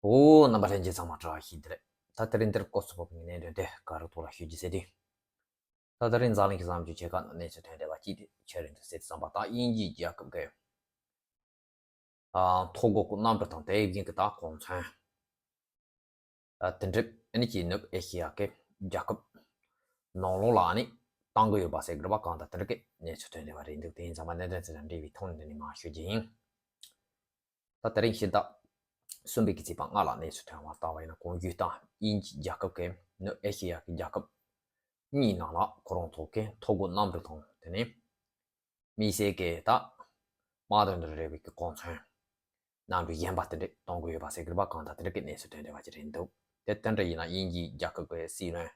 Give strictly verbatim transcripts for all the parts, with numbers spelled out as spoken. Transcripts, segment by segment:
འོ། རྣམ་པ་ལྷན་རྒྱས་ཚང་མ་བཀྲ་ཤིས་བདེ་ལེགས། ད་དེ་རིང་འདིར་སྐོར་ཚོ་བབ་ངེས་གནས་དོན་དེ་ག་རུ་ཐོག་ལ་ཤོད་རྒྱུ་ཟེར་དུས། ད་དེ་རིང་འཛམ་གླིང་གི་བཟང་སྤྱོད་ཆེ་ཁག་ནང་གནས་ཚུལ་ཐོན་བསྡད་པ་གཅིག་དེ་ཁྱེད་རང་ཚོ་གསན་དུས་ཙམ་པ། ད་དབྱིན་ཇིའི་རྒྱལ་ཁབ་ཀྱི་ཨ་ཐོ་འགོད་ཀྱི་གནམ་གྲུ་དང་དེ་བཞིན་གྱི་ད་གོ་མཚོན། ཨ་དེ་འདྲ་ཨ་ནི་ཅིག་ནུབ་ཨེ་ཤི་ཡ་གི་རྒྱལ་ཁབ་ནང་ལོགས་ལ་ཨ་ནི་བཏང་གི་ཡོད་པ་ཟེར་གི་རེད་པ། གང་ལྟར་དེ་འདྲ་གི་གནས་ཚུལ་ཐོན་བསྡད་པ་རེད་འདུག་དེ་ཡིན་ཙང་མ་གནད་དོན་དེ་དང་འབྲེལ་བའི་ཐོག་ནས་འདི་ནས་མར་ཤོད་རྒྱུ་ཡིན། ད་དེ་རིང་ཕྱི་ཟླ་གསུམ་པའི་གི་ཚེས་པ་ལྔ་ལ་གནས་ཚུལ་ཐོན་པ་ལྟ་བ་ཡིན་ན། གོང་ཞུས་ལྟར་དབྱིན་ཇི་རྒྱལ་ཁབ་ཀྱིས་ནུབ་ཨེ་ཤི་ཡ་གི་རྒྱལ་ཁབ་གཉིས་ནང་ལ་ཁོ་རང་ཚོ་གི་ཐོ་འགོད་གནམ་གྲུ་དང་དེ་ནས་དམིགས་བསལ་གྱི་ད་དམག་དོན་དང་འབྲེལ་བའི་གི་གོ་མཚོན་གནམ་གྲུ་གཞན་པ་དེ་འདྲ་གཏོང་གི་ཡོད་པ་ཟེར་གི་རེད་པ། གང་ལྟར་དེ་འདྲ་གི་གནས་ཚུལ་ཐོན་བསྡད་པ་ཅིག་རེད་འདུག་དེ་དེ་འདྲ་ཡིན་ན་དབྱིན་ཇིའི་རྒྱལ་ཁབ་ཀྱི་སྲིད་བློན་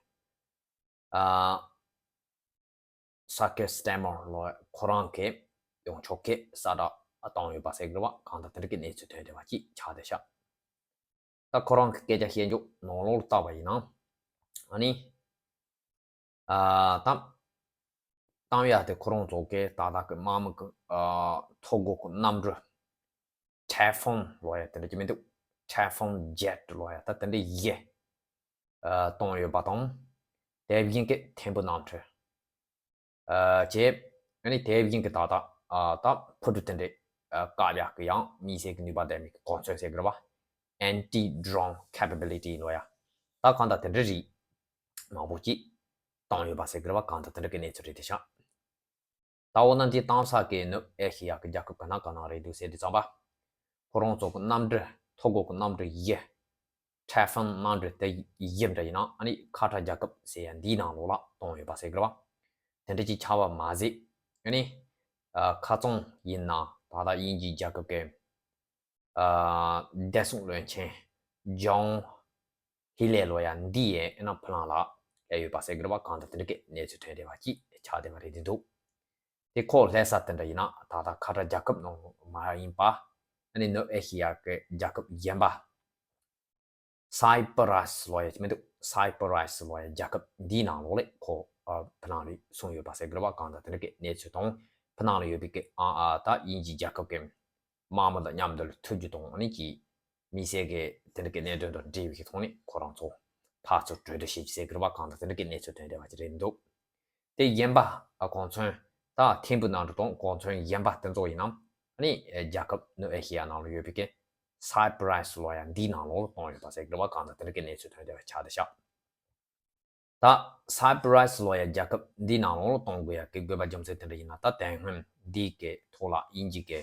ཨ་ས་ཀེར་སི་ཊར་མར་ལོ་ཁོ་རང་གིས་ཡང་ཕྱོགས་ཁག་གསལ་བསྒྲགས་བཏང་ཡོད་པ་ཟེར་གི་རེད་པ། གང་ལྟར་དེ་འདྲ་གི་གནས་ཚུལ་ཐོན་བསྡད་པ་ཅིག་ཆགས་བསྡད་ཤག་ད་ཁོ་རང་གི་སྐད་ཆ་བཤད་རྒྱུ་ནང་ལོགས་ལ་བལྟས་པ་ཡིན་ན། ཨ་ནི་ཨ་ད་ཏང་ཡ་དེ་ཁོ་རང་ཚོ་གི་ད་ལྟ་གི་དམག་མི་གི་ཨ་ཐོ་འགོད་གི་གནམ་གྲུ་ཊའི་ཧྥོན་ལབ་ཡ་དེ་འདྲ་ཅིག་མི་འདུག་ཊའི་ཧྥོན་ཇེཊ་ལབ་ཡ་ད་དེ་འདྲ་བཞི་ཨ་བཏང་ཡོད་པ་དང་། དེ་བཞིན་གི་ཐེམ་བུ་གནམ་གྲུ། ཨ་བྱས། ཨ་ནི་དེ་བཞིན་གི་ད་ལྟ་ཨ་ད་འཕུར་གྲུ་དེ་འདྲའི་ཨ་བཀག་ཡག་གི་ཡང་དམིགས་བསལ་གྱི་ནུས་པ་ལྡན་པའི་གོ་མཚོན་ཟེར་གི་རེད་པ། Anti-drone capability ལབ་ཡ། ད་གང་ལྟར་དེ་འདྲ་རིགས་མང་པོ་ཅིག་བཏང་ཡོད་པ་ཟེར་གི་རེད་པ། གང་ལྟར་དེ་འདྲ་གི་གནས་ཚུལ་རེད་དེ་ཤག་ད་འོ་ན་འདི་བཏང་ས་གི་ནུབ་ཨེ་ཤི་ཡ་གི་རྒྱལ་ཁབ་ག་ན་ག་ན་རེད་འདུག་ཟེར་དུས་ཙམ་པ། ཁོ་རང་ཚོ་གི་གནམ་གྲུ་ཐོ་འགོད་གི་གནམ་གྲུ་བཞི། ཊའི་ཧྥོན་གནམ་གྲུ་དེ་བཞི་འདྲ་ཡིན་ན་ཨ་ནི་ཁ་ཏྲ་རྒྱལ་ཁབ་ཟེར་ཡ་འདིའི་ནང་ལོགས་ལ་བཏང་ཡོད་པ་ཟེར་གི་རེད་པ། དེ་འདྲ་ཅིག་ཆགས་པ་མ་ཟད། ཨ་ནི་ཨ་ཁ་རྩང་ཡིན་ན་ད་ལྟ་དབྱིན་ཇིའི་རྒྱལ་ཁབ་ཀྱི་ཨ་བདེ་སྲུང་བློན་ཆེན་ཇོན་ཧི་ལེ་ལབ་ཡ་འདི་ཡས་ཨ་ནི་ཕི་ལང་ལ་སླེབས་ཡོད་པ་ཟེར་གི་རེད་པ། གང་ལྟར་དེ་འདྲ་གི་གནས་ཚུལ་ཐོན་བསྡད་པ་ཅིག་ཆགས་བསྡད་པ་རེད་འདུག་དེ་ཁོ་སླེབས་ས་དེ་འདྲ་ཡིན་ན་ད་ལྟ་ཁ་ཏྲ་རྒྱལ་ཁབ་ནང་མ་ཡིན་པ། ཨ་ནི་ནུབ་ཨེ་ཤི་ཡ་གི་རྒྱལ་ཁབ་གཞན་པ། སའི་པ་ར་སི་ལབ་ཡ་ཅིག་མི་འདུག་སའི་པ་ར་སི་ལབ་ཡ་རྒྱལ་ཁབ་འདིའི་ནང་ལོགས་ལ་ཁོ་ཨ་ཕི་ལང་ལ་སོང་ཡོད་པ་ཟེར་གི་རེད་པ། གང་ལྟར་དེ་འདྲ་གི་གནས་ཚུལ་དང་། ཕི་ལང་ལ་ཡོད་པའི་གི་ཨ་ཨ་ད་དབྱིན་ཇིའི་རྒྱལ་ཁབ་ཀྱི་དམག་མི་དང་མཉམ་དུ་ཐུག་རྒྱུ་དང་། ཨ་ནི་ཅིག་དམིགས་བསལ་གྱི་དེ་འདྲ་གི་གནད་དོན་དང་འབྲེལ་བའི་གི་ཐོག་ནས་ཁོ་རང་ཚོ་ཕར་ཚུར་གྲོས་བསྡུར་བྱེད་རྒྱུ་ཟེར་གི་རེད་པ། གང་ལྟར་དེ་འདྲ་གི་གནས་ཚུལ་ཐོན་བསྡད་པ་ཅིག་རེད་འདུག་དེ་གཞན་པ་ཨ་གོ་མཚོན། ད་ཐིམ་ཕུ་གནམ་གྲུ་དང་གོ་མཚོན་གཞན་པ་དེ་ཚོ་ཡིན་ན། ཨ་ནི་རྒྱལ་ཁབ་ནུབ་ཨེ་ཤི་ཡ་ནང་ལ་ཡོད་པའི་གི་སའི་པ་ར་སི་ལབ་ཡ་འདིའི་ནང་ལོགས་ལ་གཏོང་ཡོད་པ་ཟེར་གི་རེད་པ། གང་ལྟར་དེ་འདྲ་གི་གནས་ཚུལ་ཐོན་བསྡད་པ་ཆགས་བསྡད་ཤག་ད་སའི་པ་ར་སི་ལབ་ཡ་རྒྱལ་ཁབ་འདིའི་ནང་ལོགས་ལ་གཏོང་དགོས་ཡ་གི་དགོས་པ་རྒྱུ་མཚན་དེ་འདྲ་ཡིན་ན། ད་དེ་སྔོན་འདི་གི་ཐོག་ལ་དབྱིན་ཇི་གི་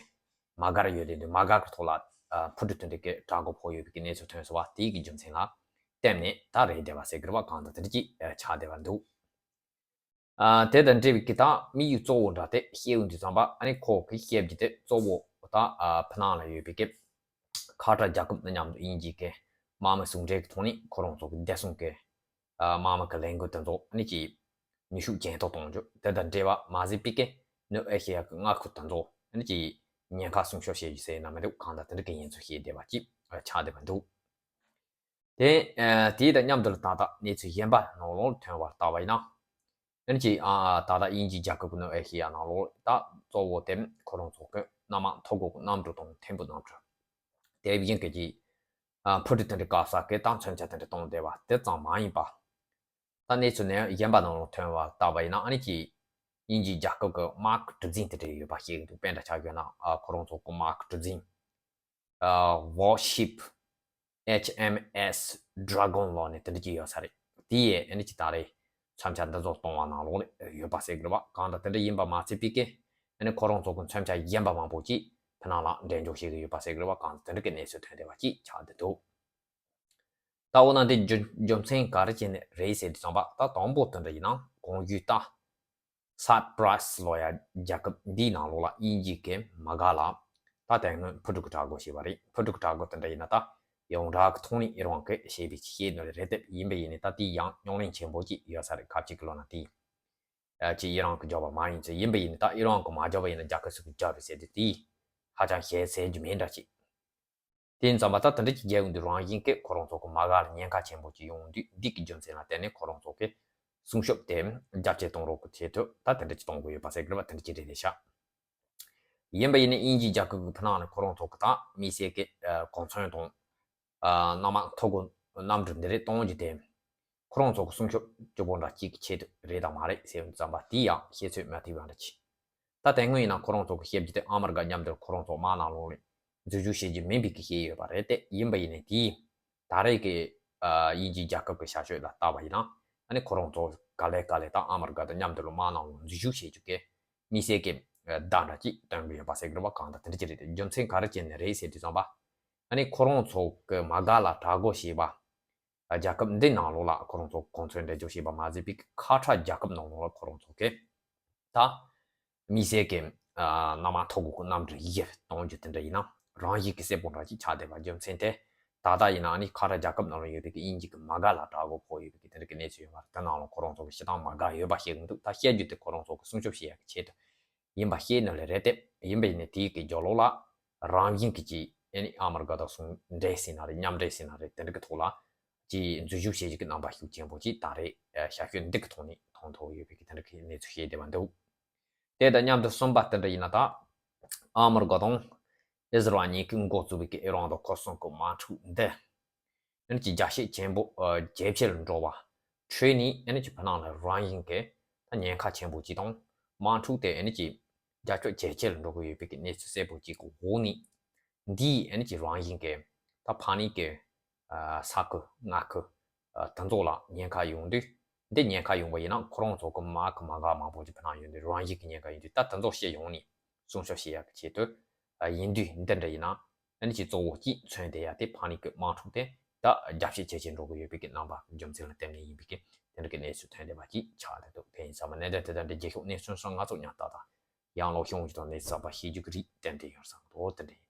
མ་གྷལ་ཡོད་དེ་འདུག་མ་གྷལ་གི་ཐོག་ལ་ཨ་འཕུར་གྲུ་དེ་འདྲ་གི་དྲག་རྒོལ་ཕོག་ཡོད་པའི་གི་གནས་ཚུལ་ཐོན་སོང་བ། དེའི་གི་རྒྱུ་མཚན་ལ་བརྟེན་ནས་ད་རེད་བསྡད་པ་ཟེར་གི་རེད་པ། གང་ལྟར་དེ་འདྲ་ཅིག་ཨ་ཆགས་བསྡད་པ་འདུག་ཨ་དེ་དང་འབྲེལ་བའི་གི་ད་དམིགས་ཡུལ་གཙོ་བོ་འདྲ་དེ་བཤད་ཡོང་དུས་ཙམ་པ། ཨ་ནི་ཁོ་གི་བཤད་རྒྱུ་དེ་གཙོ་བོ་ད་ཨ་ཕི་ནང་ལ་ཡོད་པའི་གི་ཁ་ཏྲ་རྒྱལ་ཁབ་དང་མཉམ་དུ་དབྱིན་ཇི་གི་དམག་མི་ཟུང་འབྲེལ་གི་ཐོག་ནས་ཁོ་རང་ཚོ་གི་བདེ་སྲུང་གི་ཨ་དམག་མི་གི་ལས་འགུལ་དེ་ཚོ་ཨ་ནི་ཅིག་ནུས་ཤུགས་ཇེ་མཐོར་གཏོང་རྒྱུ། དེ་དང་འབྲེལ་བ་མ་ཟད་པའི་གི་ནུབ་ཨེ་ཤི་ཡ་གི་མངའ་ཁུལ་དེ་ཚོ་ཨ་ནི་ཅིག་ཉེན་ཁ་སྲུང་སྐྱོབ་བྱེད་རྒྱུ་ཟེར་ན་མི་འདུག་གང་ལྟར་དེ་འདྲ་གི་ཡིན་ཚུལ་བཤད་བསྡད་པ་ཅིག་ཆགས་བསྡད་པ་འདུག་དེ་ཨ་དེ་དང་མཉམ་དུ་ལ་ད་ལྟ་གནས་ཚུལ་གཞན་པ་ནང་ལོགས་ཐོན་པར་བལྟས་པ་ཡིན་ན། ཨ་ནི་ཅིག་ཨ་ཨ་ད་ལྟ་དབྱིན་ཇིའི་རྒྱལ་ཁབ་ཀྱི་ནང་ཨེ་ཤི་ཡ་ནང་ལོགས་ད་གཙོ་བོ་དེ་ཁོ་རང་ཚོ་གི་གནམ་དམག་ཐོ་འགོད་ཀྱི་གནམ་གྲུ་དང་ཐིམ་ཕུ་གནམ་གྲུ། དེ་བཞིན་གྱི་ཅིག་ཨ་འཕུར་གྲུ་དེ་འདྲ་བཀག་ས་གི་ད་མཚོན་ཆ་དེ་འདྲ་བཏང་བསྡད་པ་དེ་ཙམ་མ་ཡིན་པ། ད་གནས་ཚུལ་ནས་གཞན་པ་ནང་ལོགས་ཐོན་པར་བལྟས་པ་ཡིན་ན། ཨ་ནི་ཅིག་དབྱིན་ཇིའི་རྒྱལ་ཁབ་ཀྱི་དམག་གི་གྲུ་གཟིངས་དེ་འདྲ་ཡོད་པ་ཞིག་འདུག་དཔེ་འདྲ་ཆ་བཞག་ན་ཨ་ཁོ་རང་ཚོ་གི་དམག་གི་གྲུ་གཟིངས། ཨ་Warship H M S Dragon ལབ་ནས་དེ་འདྲ་ཅིག་ཡོད་ས་རེད། དེ་ཡས་ཨ་ནི་ཅིག་ད་རེས་མཚོན་ཆ་འདི་ཚོ་གཏོང་བ་ནང་ལོགས་ལ་ཡོད་པ་ཟེར་གི་རེད་པ། གང་ལྟར་དེ་འདྲ་ཡིན་པ་མ་ཚད་པའི་གི་ཨ་ནི་ཁོ་རང་ཚོ་གི་མཚོན་ཆ་གཞན་པ་མང་པོ་ཅིག་ཕི་ནང་ལ་འགྲེམས་འཇོག་བྱེད་ཀྱི་ཡོད་པ་ཟེར་གི་རེད་པ། གང་ལྟར་དེ་འདྲ་གི་གནས་ཚུལ་ཐོན་བསྡད་པ་ཅིག་ཆགས་བསྡད་འདུག་ད་འོ་ན་འདི་རྒྱུ་རྒྱུ་མཚན་ག་རེ་བྱས་ནས་རེད་ཟེར་དུས་ཙམ་པ། ད་དང་པོ་དེ་འདྲ་ཡིན་ན་གོང་ཞུས་ལྟར། སའི་པ་ར་སི་ལབ་ཡ་རྒྱལ་ཁབ་འདིའི་ནང་ལོགས་ལ་དབྱིན་ཇི་གི་མ་གྷལ་ལ་ད་དེ་སྔོན་འཕུར་གྲུ་གི་དྲག་རྒོལ་བྱས་པ་རེད། འཕུར་གྲུ་གི་དྲག་རྒོལ་དེ་འདྲ་ཡིན་ན་ད་ཡོངས་གྲགས་ཀྱི་ཐོག་ནས་ཨི་རན་གྱིས་བྱས་པའི་ཆེད་དུ་རེད་དེ། ཡིན་པ་ཡིན་ནའི་ད་དེ་ཡང་རྙོག་གླེང་ཆེན་པོ་ཅིག་ཡོད་ས་རེད། ཁ་ཅིག་གི་ལོ་ན་དེ་ཨ་ཅིག་ཨི་རན་གྱིས་རྒྱབ་པ་མ་ཡིན་ཚུལ། ཡིན་པ་ཡིན་ནའི་ད་ཨི་རན་གྱིས་མ་རྒྱབ་པ་ཡིན་ན་རྒྱལ་ཁབ་སུ་གིས་རྒྱབ་རེད་ཟེར་དུས་དེ་ཧ་ཅང་ཞེ་ཚད་རྒྱུ་མེད་འདྲ་ཅིག་དེ་ཡིན་ཙམ་པ་ད་དེ་འདྲ་ཅིག་རྒྱག་ཡོང་དུས་རང་བཞིན་གྱིས་ཁོ་རང་ཚོ་གི་མ་གྷལ་ལ་ཉེན་ཁ་ཆེན་པོ་ཅིག་ཡོང་དུས། འདི་གི་རྒྱུ་མཚན་ལ་བརྟེན་ནས་ཁོ་རང་ཚོ་གི་སྲུང་སྐྱོབ་དེ་རྒྱ་སྐྱེད་གཏོང་རོགས་ཀྱི་ཆེད་དུ་ད་དེ་འདྲ་ཅིག་གཏོང་དགོས་ཡོད་པ་ཟེར་གི་རེད་པ། དེ་འདྲ་ཅིག་རེད་དེ་ཤག་ཡིན་པ་ཡིན་ནའི་དབྱིན་ཇིའི་རྒྱལ་ཁབ་ཀྱི་ཕི་ནང་ནས་ཁོ་རང་ཚོ་གི་ད་དམིགས་བསལ་གྱི་ཨ་གོ་མཚོན་དང་ ཨ་སྣང་མང་ཐོ་འགོད་གནམ་གྲུ་འདི་རིགས་གཏོང་རྒྱུ་དེ། ཁོ་རང་ཚོ་གི་སྲུང་སྐྱོབ་སྐྱོ་པོ་འདྲ་གཅིག་གི་ཆེད་དུ་རེད་དམ་མ་རེད་ཟེར་བ་ཙམ་པ་དེ་ཡང་བཤད་ཚོད་མ་ཐིག་པ་འདྲ་ཅིག་ད་དེ་སྔོན་ཡིན་ན་ཁོ་རང་ཚོ་གི་བཤད་རྒྱུ་དེ་ཨ་མི་རི་ཀ་མཉམ་དུ་ཁོ་རང་ཚོ་དམག་ནང་ལོགས་ལ་འཛུལ་ཞུགས་བྱེད་རྒྱུ་མིན་པའི་གི་བཤད་ཡོད་པ་རེད་དེ། ཡིན་པ་ཡིན་ནའི་དེ་ད་རེས་ཀྱི་ཨ་དབྱིན་ཇིའི་རྒྱལ་ཁབ་ཀྱི་བྱ་སྤྱོད་ལ་བལྟས་པ་ཡིན་ན་ཨ་ནི་ཁོ་རང་ཚོ་ག་ལེ་ག་ལེ་ད་ཨ་མི་རི་ཀ་དང་མཉམ་དུ་ལ་དམག་ནང་ལོགས་འཛུལ་ཞུགས་བྱེད་རྒྱུ་གི་དམིགས་བསལ་གྱི་བརྡ་འདྲ་ཅིག་སྟོན་གྱི་ཡོད་པ་ཟེར་གྱི་རེད་པ། གང་ལྟར་དེ་འདྲ་ཅིག་རེད་དེ། རྒྱུ་མཚན་ག་རེ་བྱས་ནས་རེད་ཟེར་དུས་ཙམ་པ། ཨ་ནི་ཁོ་རང་ཚོ་གི་མ་དགའ་ལ་དྲག་རྒོལ་བྱས་པ། རྒྱལ་ཁབ་འདི་ནང་ལོགས་ལ་ཁོ་རང་ཚོ་གོ་མཚོན་འགྲེལ་བརྗོད་བྱས་པ་མ་ཟད་པའི་ཁ་ཁྲ་རྒྱལ་ཁབ་ནང་ལོགས་ལ་ཁོ་རང་ཚོ་གི་ད་དམིགས་བསལ་གྱི་སྣང་མང་ཐོ་འགོད་ཀྱི་གནམ་གྲུ་ཡི་གེ་གཏོང་རྒྱུ་དེ་འདྲ་ཡིན་ན་རང་བཞིན་གྱི་གསལ་པོ་འདྲ་ཅིག་ཆགས་བསྡད་པ། རྒྱུ་མཚན་དེ་ད་ལྟ་ཡིན་ན་ཨ་ནི་ཁ་ཁྲ་རྒྱལ་ཁབ་ནང་ལ་ཡོད་པའི་གི་དབྱིན་ཇི་གི་མ་དགའ་ལ་དྲག་རྒོལ་ཕོག་ཡོད་པའི་གི་དེ་འདྲ་གི་གནས་ཚུལ་ཡོད་པ་རེད། དེ་ནང་ལོགས་ཁོ་རང་ཚོ་གི་སྤྱི་བཏང་མ་དགའ་ཡོད་པ་བཤད་གི་འདུག་ད་བཤད་རྒྱུ་དེ་ཁོ་རང་ཚོ་གི་སྲུང་སྐྱོབ་བྱེད་ཡག་གི་ཆེད་དུ་ཡིན་པ་ཤེས་ནི་ལས་རེད་དེ། ཡིན་པ་ཡིན་ནའི་དེའི་གི་རྒྱབ་ལོགས་ལ་རང་བཞིན་གྱི་ཅིག་ཨ་ནི་ཨ་མི་རི་ཀ་དང་ཟུང་འབྲེལ་ཟེར་ན་རེད། མཉམ་འབྲེལ་ཟེར་ན་རེད། དེ་འདྲ་གི་ཐོག་ལ་ཅིག་འཛུལ་ཞུགས་བྱེད་རྒྱུ་གི་རྣམ་པ་ཤུགས་ཆེན་པོ་ཅིག་ད་རེས་ཨ་ཞབས་ཞུ་འདི་གི་ཐོག་ནས་མཐོང་ཐུབ་ཡོད་པའི་གི་དེ་འདྲ་གི་གནས་ཚུལ་ཤེས་བསྡད་པ་འདུག་དེ་དང་མཉམ་དུ་གསུམ་པ་དེ་འདྲ་ཡིན་ན་ད་ཨ་མི་རི་ཀ་དང་ཨི་ཟི་རལ་གཉིས་ཀྱིས་འགོ་བཙུགས་པའི་གི་ཨི་རན་དང་ཁུ་སིམ་གྱི་དམག་འཁྲུག་འདི། ཨ་ནི་ཅིག་རྒྱ་ཆེ་ཆེན་པོ་ཨ་ཇེ་ཆེར་འགྲོ་བ་ཁྲོད་ནས་ཨ་ནི་ཅིག་ཕ་ནང་ལ་རང་བཞིན་གྱི་ད་ཉེན་ཁ་ཆེན་པོ་ཅིག་དང་དམག་འཁྲུག་དེ་ཨ་ནི་ཅིག་རྒྱ་ཁྱོན་ཇེ་ཆེར་འགྲོ་གི་ཡོད་པའི་གི་གནས་ཚུལ་གསལ་པོ་ཅིག་གི་འོག་ནས་འདིའི་ཨ་ནི་ཅིག་རང་བཞིན་གྱི་ད་ཕ་ནི་གི་ཨ་ས་ཁུལ་མངའ་ཁུལ་ཨ་དེ་ཚོ་ལ་ཉེན་ཁ་ཡོང་དུས། འདི་ཉེན་ཁ་ཡོང་བ་ཡིན་ན་ཁོ་རང་ཚོ་གི་མ་གི་མ་དགའ་མང་པོ་ཅིག་ཕ་ནང་ཡོང་དུས་རང་བཞིན་གྱི་ཉེན་ཁ་ཡོང་དུས། ད་དེ་ཚོ་སྤྱི་ཡོངས་ནས་སྲུང་སྐྱོབ་བྱེད་ཡག་གི་ཆེད་དུ་ཨ་ཡིན་དུས། འདི་འདྲ་ཡིན་ན་ཨ་ནི་ཅིག་གཙོ་བོ་གཅིག་མཚོན་བསྡད་ཡ་དེ་ཕ་ནི་གི་དམག་འཁྲུག་དེ་ད་རྒྱ་ཆེ་ཇེ་ཆེར་འགྲོ་གི་ཡོད་པའི་གི་རྣམ་པ་རྒྱུ་མཚན་ལ་བརྟེན་ནས་ཡིན་པའི་གི་དེ་འདྲ་གི་གནས་ཚུལ་ཐོན་བསྡད་པ་ཅིག་ཆགས་བསྡད་འདུག་དེ་ཡིན་ཙང་མ་གནད་དོན་དེ་དང་འབྲེལ་རྒྱལ་ཤོག་གནས་ཚུལ་སོགས་ང་ཚོ་ཉག་ཏག་ཏག་ཡང་ལོག་ཤོང་གི་དང་གནས་ཚུལ་གསར་པ་ཤེས་རྒྱུ་གི་རིགས་ཏན་ཏན་ཡོད་བསམ་འདུག་དེ་འདྲ་ཡིན།